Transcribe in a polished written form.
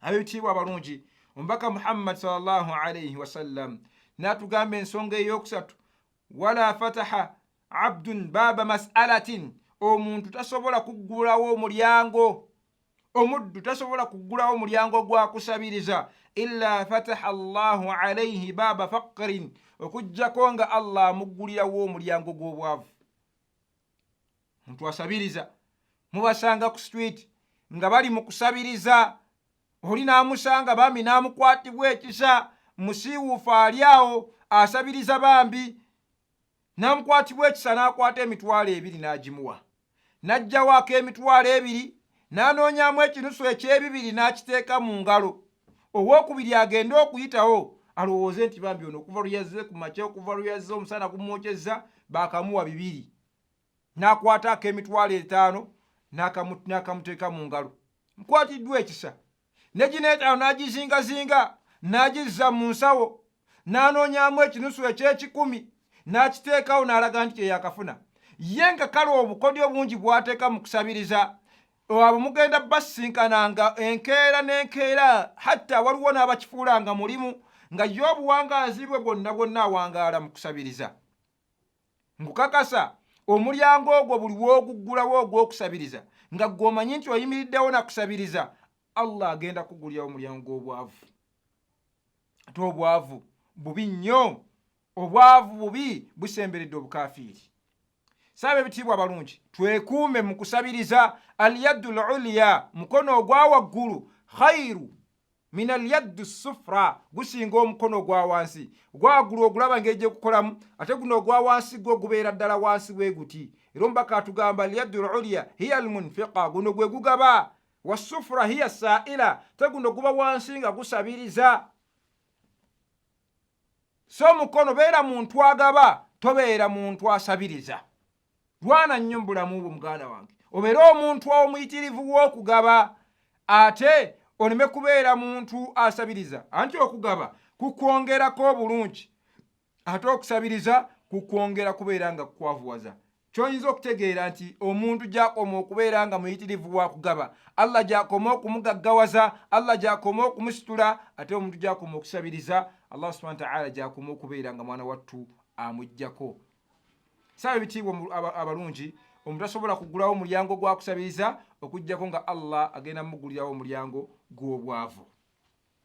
Ab'ebitiibwa abalungi, omubaka Muhammad sallallahu alaihi wasallam n'atugamba ensonga eyokusatu, wala fataha abdun baaba mas'alatin, omuntu tasobola kuggulawo omulyango, omuddu tasobola kuggulawo omulyango gwa kusabiriza, illa fataha Allahu alaihi baaba faqirin, okuggyako nga Allah amuggulirawo omulyango gw'obwavu. Omuntu asabiriza mubasanga ku street nga bali mu kusabiriza, oli n'amusanga bambi n'amukwatibwa ekisa, musiiwuufu ali awo asabiriza bambi n'amukwatibwa ekisa n'akwata 20,000 n'agimuwa, n'ajjawo ak'emitwalo 2 n'anoonyamu ekinusu eky'ebibiri n'akiteeka mu ngalo. Owookubiri agende okuyitawo alowooze nti bambi ono okuva lwe yazze ku makya, okuva lwe yazze omusana gumwokyezza, baakamuwa 200, n'akwata ak'emitwalo 5 n'akamuteeka mu ngalo, nkwatiddwa ekisa, ne gino 5 n'agizingazinga n'agizza mu nsawo, n'anoonyamu ekinusu eky'ekikumi n'akiteekawo n'alaga nti kyeyakafuna ye, nga kale obukodyo bungi bw'ateeka mu kusabiriza. Abo mugenda basinkananga enkeera n'enkeera, hatta waliwo n'abakifuulanga mulimu, nga ye obuwangaazi bwe bwonna bwonna awangaala mu kusabiriza. Nkukakasa, omulyango ogwo buli w'oguggulawo ogw'okusabiriza, nga ggwe omanyi nti oyimiriddewo nakusabiriza, Allah agenda kugulirawo omulyango gw'obwavu. Ate obwavu bubi nnyo, obwavu bubi, busemberedde obukafiiri. Saaba ebitiibwa abalungi, twekuume mu kusabiriza. Alyaddu lulya, mukono ogwa waggulu, khairu min alyaddu sufra, gusinga omukono ogwa wansi. Ogwa waggulu ogulaba ngeri gyekukolamu, ate guno ogwa wansi gwo gubeera ddala wansi bwe guti. Era omubaka atugamba, alyaddu lulya hiya almunfiqa, guno gwe gugaba, wasufra hiya saila, te guno guba wansi nga gusabiriza. So omukono, beera muntu agaba, tobeera muntu asabiriza. Lwana nnyo mu bulamu bwo, muganda wange, obeere omuntu omuyitirivu w'okugaba, ate oleme kubeera muntu asabiriza. Anti okugaba kukwongerako obulungi, ate okusabiriza kukwongera kubeera nga kukwavuwaza. Kyoyinza okutegeera nti omuntu gy'akoma okubeera nga muyitirivu wa kugaba, Allah gy'akoma okumugaggawaza, Allah gy'akoma okumusitula, ate omuntu gy'akoma okusabiriza, Allah subhana wataala gy'akoma okubeera nga mwana wattu amuggyako. Saaba ebitiibwa abalungi, omuntu asobola kugulawo omulyango gwa kusabiriza okuggyako nga Allah agenda mugulirawo omulyango gw'obwavu.